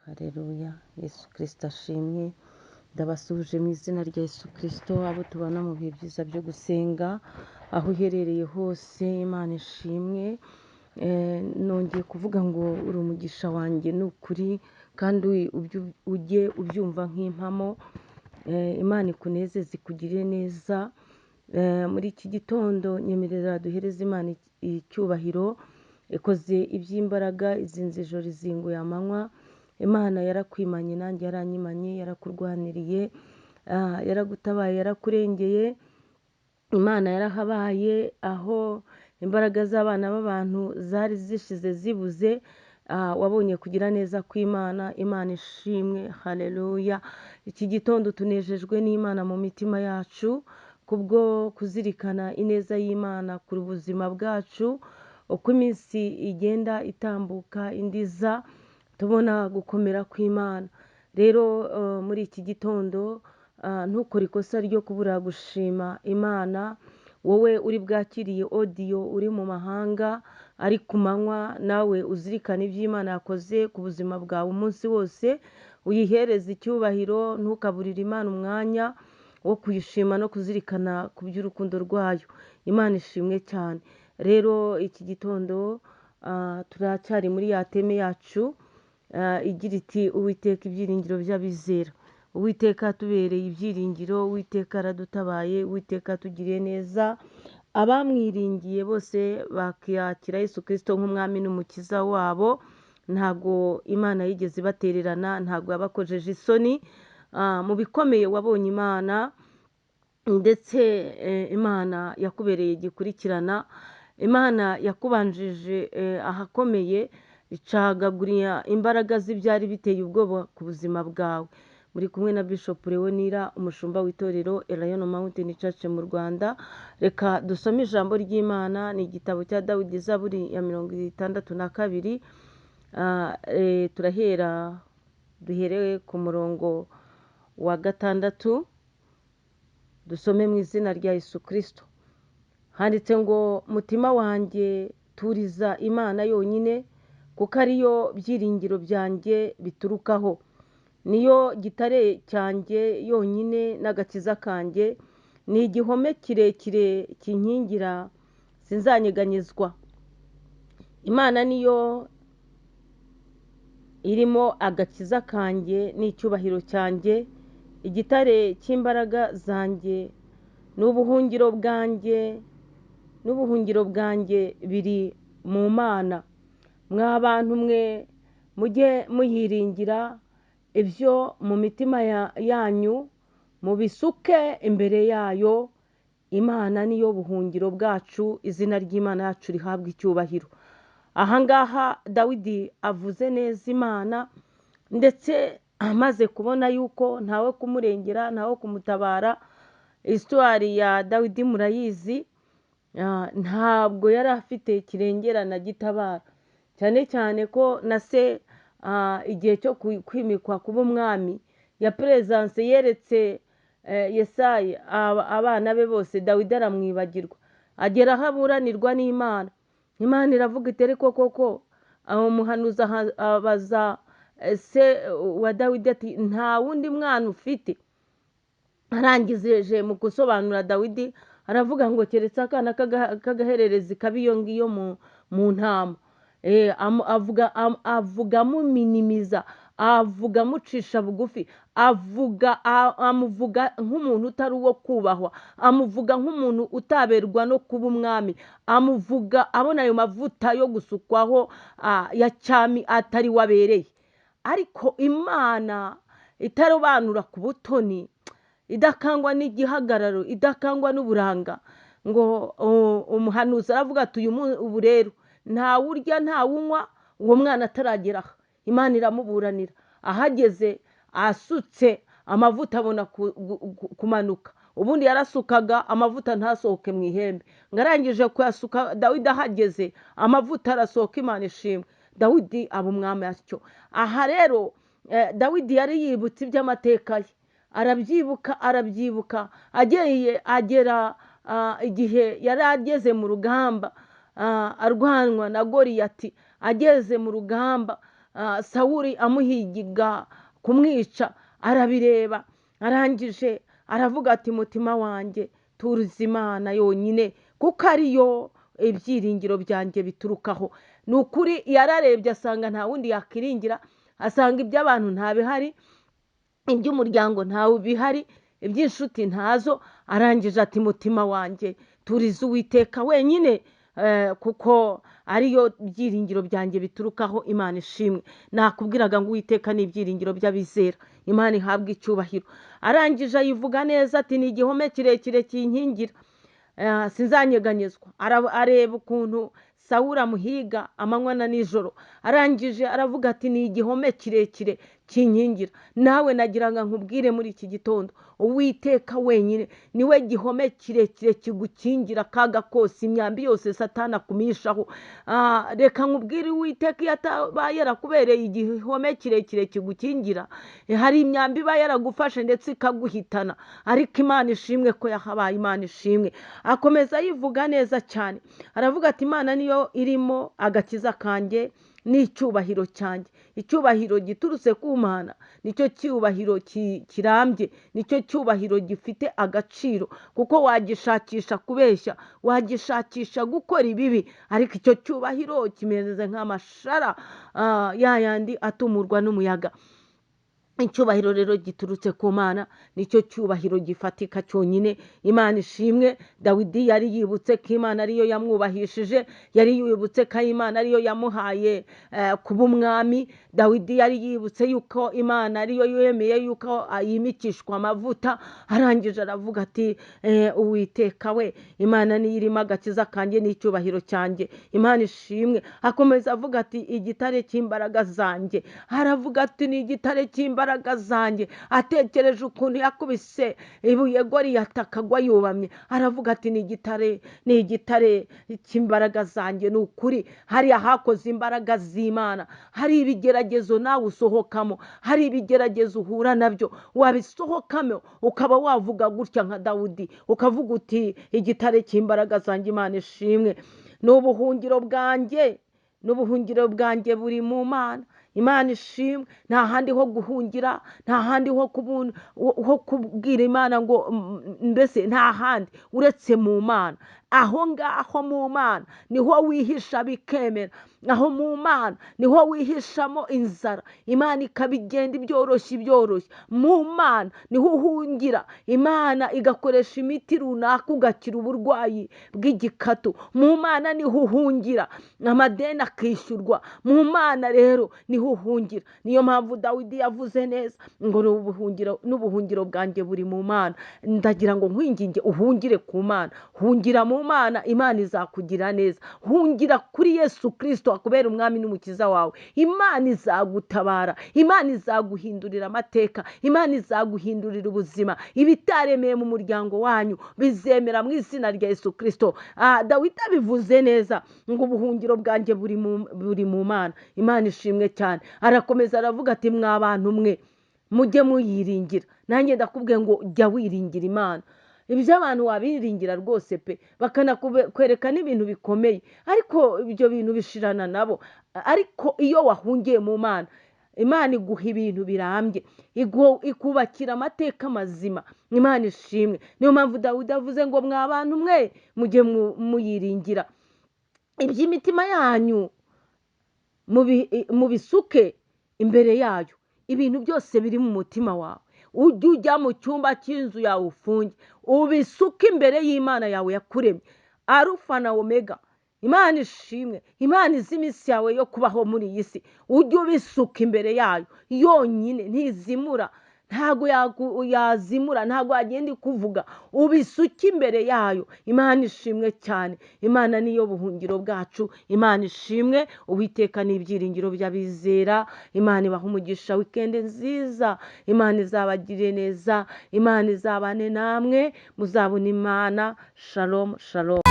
Hareruya, Yesu Kirisito ashimwe. Ndabasuhuje mu izina rya Yesu Kirisito, abo tubana mu bihe byiza byo gusenga, aho uherereye hose, Imana ishimwe. Nongeye kuvuga ngo uri umugisha wanjye ni ukuri, kandi ujye ubyumva nk'impamo. Imana ikunezeze, ikugirire neza. Muri iki gitondo nyemerera duhereze Imana icyubahiro, ikoze iby'imbaraga, izinze ijoro izinguye amanywa. Imana yarakwimanye nanjye yaranyimanye, yarakurwaniriye, yaragutabaye, yarakurengeye. Imana yarahabaye aho imbaraga z'abana b'abantu zari zishize zibuze. Wabonye kugira neza kw'Imana. Imana ishimwe, haleluya. Iki gitondo tunejejwe n'Imana mu mitima yacu kubwo kuzirikana ineza y'Imana ku buzima bwacu. Uko iminsi igenda itambuka indi iza, tubona gukomera kw'Imana. Rero muri iki gitondo ntukore ikosa ryo kubura gushima Imana. Wowe uri bwakiriye audio uri mu mahanga ari ku manywa, nawe uzirikane ibyo Imana yakoze ku buzima bwawe umunsi wose, uyihereze icyubahiro. Ntukaburire Imana umwanya wo kuyishima no kuzirikana ku by'urukundo rwayo. Imana ishimwe cyane. Rero iki gitondo turacyari muri ya teme yacu igira iti Uwiteka ibyiringiro by'abizera. Uwiteka atubereye ibyiringiro, Uwiteka aradutabaye, Uwiteka atugiriye neza. Abamwiringiye bose bakakira Yesu Kirisito nk'umwami n'umukiza wabo, ntago Imana yigeze ibatererana, ntago yabakojeje isoni. Mu bikomeye wabonye Imana, ndetse Imana yakubereye igikurikirana, Imana yakubanjije ahakomeye, icagagurira imbaraga z'ibyari biteye ubwoba ku buzima bwawe. Muri kumwe na Bishop Leonira, umushumba w'itorero Elayono Mountain Church mu Rwanda. Reka dusome ijambo ry'Imana, ni igitabo cya Dawidi, Zaburi ya 62. Turahera duhere ku murongo wa 6, dusome mu izina rya Yesu Kristo. Handitse ngo mutima wanjye turiza Imana yonyine, kuko ariyo byiringiro byanjye biturukaho, niyo gitare cyanjye yonyine n'agakiza kanjye, ni igihome kirekire kinkingira, sinzanyeganyezwa. Imana niyo irimo agakiza kanjye n'icyubahiro cyanjye, igitare cy'imbaraga zanjye n'ubuhungiro bwanjye, n'ubuhungiro bwanjye biri mu Mana. Mwa bantu mwe mujye muyiringira, ibyo mu mitima yanyu mubisuke imbere yayo. Imana niyo buhungiro bwacu, izina ry'Imana yacu rihabwa icyubahiro. Ahangaha Dawidi avuze neza Imana, ndetse amaze kubona yuko ntawe kumurengera, ntawe kumutabara. Histoire ya Dawidi murayizi, ntabwo yari afite kirengera na gitabara, cyane cyane ko na se igihe cyo kwimikwa kuba umwami ya presence yeretse Yesayi abana be bose, Dawidi aramwibagirwa, agera aho aburanirwa n'Imana. Imana iravuga iti ariko koko, umuhanuzi abaza se wa Dawidi ati nta wundi mwana ufite? Arangije mu gusobanura Dawidi aravuga ngo keretse akana k'agahererezi kabi iyo ngiyo mu ntama. Avuga amuminimiza, avuga amucisha bugufi, amuvuga nk'umuntu utari uwo kubahwa, amuvuga nk'umuntu utaberwa no kuba umwami, amuvuga abona ayo mavuta yo gusukwaho ya cyami atari wabereye. Ariko Imana itarobanura ku butoni, idakangwa n'igihagararo, idakangwa n'uburanga, ngo umuhanuzi aravuga ati uyu ubu rero nta urya nta unywa uwo mwana ataragera aha. Imana iramuburanira, ahageze asutse amavuta abona kumanuka. Ubundi yarasukaga amavuta ntasohoke mu ihembe, ngo arangije kuyasuka Dawidi ahageze amavuta arasohoka. Imana ishimwe, Dawidi aba umwami atyo. Aha rero Dawidi yari yibutse iby'amateka ye, arabyibuka, arabyibuka, agiye agera igihe yari ageze mu rugamba, arwanwa na Goliyati, ageze mu rugamba Sawuri amuhigiga kumwica, arabireba, arangije aravuga ati mutima wanjye turuzi Imana yonyine kuko ariyo ibyiringiro byanjye biturukaho. Ni ukuri yararebye asanga nta wundi yakiringira, asanga iby'abantu ntabihari, iby'umuryango ntawe bihari, iby'inshuti ntazo. Arangije ati mutima wanjye turize Uwiteka wenyine, kuko ariyo byiringiro byanjye biturukaho. Imana ishimwe. Nakubwiraga ngo Uwiteka ni ibyiringiro by'abizera, Imana ihabwa icyubahiro. Arangije ayivuga neza ati ni igihome kirekire kinkingira, sinzanyeganyezwa. Areba ukuntu Sawuri amuhiga amanywa na nijoro, arangije aravuga ati ni igihome kirekire kinkingira. Nawe nagira ngo nkubwire muri iki gitondo, Uwiteka wenyine niwe gihome kirekire kigukingira akaga kose, imyambi yose Satani akumishaho. Reka nkubwire, Uwiteka iyo ataba yarakubereye igihome kirekire kigukingira, hari imyambi iba yaragufashe ndetse ikaguhitana, ariko Imana ishimwe ko yahabaye. Imana ishimwe. Akomeza yivuga neza cyane, aravuga ati Imana niyo irimo agakiza kanjye n'icyubahiro cyanjye. Icyubahiro giturutse ku Mana nicyo cyubahiro kirambye, nicyo cyubahiro gifite agaciro, kuko wagishakisha kubeshya, wagishakisha gukora ibibi, ariko icyo cyubahiro kimeze nk'amashara ya yandi atumurwa n'umuyaga. Icyubahiro rero giturutse ku Mana nicyo cyubahiro gifatika cyonyine. Imana ishimwe. Dawidi yari yibutse ko Imana ariyo yamwubahishije, yari yibutse ko Imana ariyo yamuhaye kuba umwami. Dawidi yari yibutse yuko Imana ariyo yemeye yuko yimikishwa amavuta. Arangije aravuga ati Uwiteka we, Imana niyo irimo agakiza kanjye n'icyubahiro cyanjye. Imana ishimwe. Akomeza avuga ati igitare cy'imbaraga zanjye. Aravuga ati ni igitare cy'imbaraga zanjye. Atekereje ukuntu yakubise ibuye Goliyati akagwa yubamye, aravuga ati ni igitare, ni igitare cy'imbaraga zanjye. Ni ukuri hariya hakoze imbaraga z'Imana. Hari ibigeragezo nawe usohokamo, hari ibigeragezo uhura nabyo, wabisohokamo ukaba wavuga gutya nka Dawudi, ukavuga uti igitare cy'imbaraga zanjye. Imana ishimwe. Ni ubuhungiro bwanjye, n'ubuhungiro bwanjye buri mu Mana. Imana ishimwe. Nta handi ho guhungira, nta handi ho kubwira Imana ngo mbese nta handi uretse mu Mana. Aho ngaho mu Mana niho wihisha bikemera, aho mu Mana niho wihishamo inzara, Imana ikabigenda ibyoroshye ibyoroshye. Mu Mana niho uhungira, Imana igakoresha imiti runaka ugakira uburwayi bw'igikatu. Mu Mana niho uhungira, amadeni akishyurwa. Mu Mana rero niho uhungira. Niyo mpamvu Dawidi yavuze neza ngo n'ubuhungiro bwanjye buri mu Mana. Ndagira ngo nkwinginge uhungire ku Mana, hungira mu Mana, Imana izakugira neza. Hungira kuri Yesu Kristo akubera umwami n'umukiza wawe. Imana izagutabara, Imana izaguhindurira amateka, Imana izaguhindurira ubuzima. Ibitaremeye mu muryango wanyu bizemera mu izina rya Yesu Kristo. Dawidi abivuze neza ngo ubuhungiro bwanjye buri mu Mana. Imana ishimwe cyane. Arakomeza aravuga ati mwa bantu mwe mujye muyiringira. Nanjye ndakubwiye ngo jya wiringira Imana. Ibyo abantu wabiringira rwose pe, bakanakwereka n'ibintu bikomeye, ariko ibyo bintu bishirana nabo. Ariko iyo wahungiye mu Mana, Imana iguha ibintu birambye, ikubakira amateka mazima. Imana ishimwe. Niyo mpamvu Dawidi avuze ngo mwa bantu mwe mujye muyiringira. Iby'imitima yanyu mubisuke imbere yayo. Ibintu byose biri mu mutima wawe, ujye ujya mu cyumba cy'inzu yawe ufunge, ubisuke imbere y'Imana yawe yakuremye, Arufa na Omega. Imana ishimwe. Imana izi iminsi yawe yo kubaho muri iyi si, ujye ubisuka imbere yayo yonyine, ntizimura, ntago yazimura, ntago yagenda ikuvuga, ubisuke imbere yayo. Imana ishimwe cyane. Imana niyo buhungiro bwacu. Imana ishimwe. Uwiteka ni ibyiringiro by'abizera. Imana ibaha umugisha. Wikende nziza. Imana izabagirire neza. Imana izabane namwe, muzabona Imana. Shalom, shalom.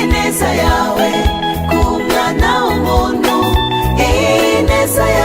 Ineza yawe ku mwana w'umuntu, ineza yawe.